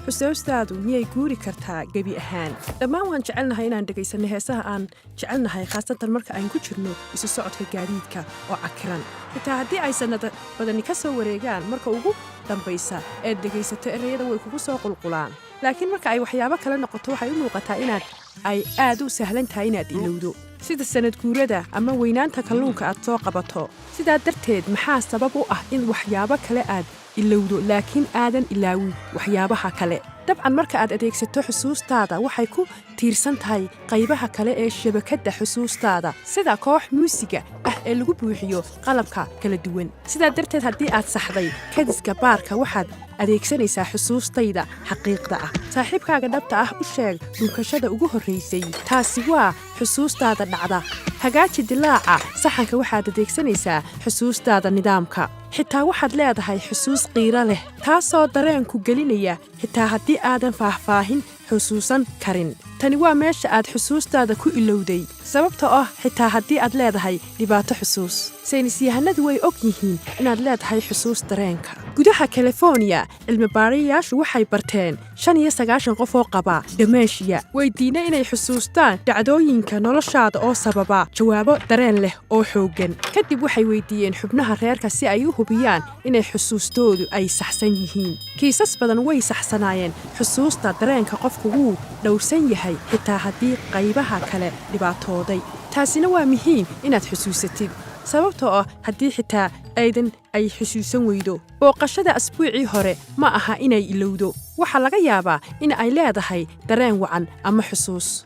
Xusuustaadu miyay guuri kartaa gebi ahaan? Dhammaan waan jecelnahay inaan dhegaysanno heesaha aan jecelnahay, khaasatan marka aan ku jirno isu socodka gaadiidka oo cakiran. Xitaa haddii ay sannado badani ka soo wareegaan, marka ugu dambaysa eed dhegaysato, ereyada way kugu soo qulqulaan. Laakiin marka ay waxyaabo kale noqoto, waxay u muuqataa inaad ay aad u sahlan tahay inaad ilowdo, sida sanad guurada ama weynaanta kalluunka aad soo qabato. Sidaa darteed, maxaa sabab u ah in waxyaabo kale aad ilowdo laakiin aadan ilaawin waxyaabaha kale? Dabcan, marka aad adeegsato xusuustaada, waxay ku tiirsan tahay qaybaha kale ee shabakadda xusuustaada, sida koox muusiga ah ee lagu buuxiyo qalabka kala duwan. Sidaa darteed, haddii aad saxday kadiska baarka, waxaad adeegsanaysaa xusuustayda xaqiiqda ah. Saaxiibkaaga dhabta ah u sheeg dhunkashada ugu horraysay. Taasi waa xusuustaada dhacda. Hagaaji dilaaca saxanka, waxaad adeegsanaysaa xusuustaada nidaamka. Xitaa waxaad leedahay xusuus qiiro leh, taasoo dareenku gelinaya xitaa haddii aadan faahfaahin xusuusan karin. Tani waa meesha aad xusuustaada ku ilowday, sababta ah xitaa haddii aad leedahay dhibaato xusuus, saynisyahanadu way og yihiin inaad leedahay xusuus dareenka. Gudaha Californiya, cilmibaarayaashu waxay barteen 95 qof oo qaba dementia, weydiina inay xusuustaan dhacdooyinka noloshaada oo sababa jawaabo dareen leh oo xooggan. Kadib waxay weydiiyeen xubnaha reerka si ay u hubiyaan inay xusuustoodu ay saxsan yihiin. Kiisas badan way saxsanaayeen. Xusuusta dareenka qofku wuu dhowrsan yahay xitaa haddii qaybaha kale dhibaatooday. Taasina waa muhiim inaad xusuusatid, sababtoo ah haddii xitaa aydan ay xusuusan weydo booqashada asbuucii hore, ma aha inay ilowdo. Waxaa laga yaabaa in ay leedahay dareen wacan ama xusuus,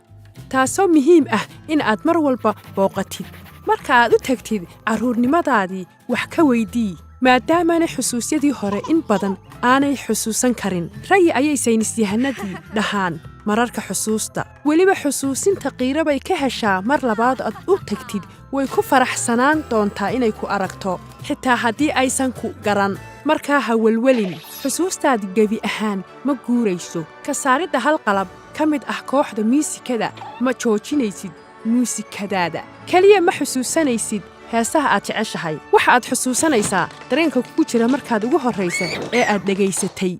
taasoo muhiim ah in aad mar walba booqatid. Marka aad u tagtid carruurnimadaadii, wax ka weydii, maadaamaanay xusuusyadii hore in badan aanay xusuusan karin. Rayi ayay saynisyahanadii dhahaan mararka xusuusta. Weliba xusuusinta qiiro bay ka heshaa. Mar labaad aad u tagtid, way ku faraxsanaan doontaa inay ku aragto, xitaa haddii aysan ku garan. Markaa ha welwelin, xusuustaadi gebi ahaan ma guurayso. Ka saaridda hal qalab ka mid ah kooxda muusikada ma joojinaysid muusikadaada. Keliya ma xusuusanaysid heesaha aad jeceshahay, waxa aad xusuusanaysaa dareenka kugu jira markaad ugu horraysa ee aad dhegaysatay.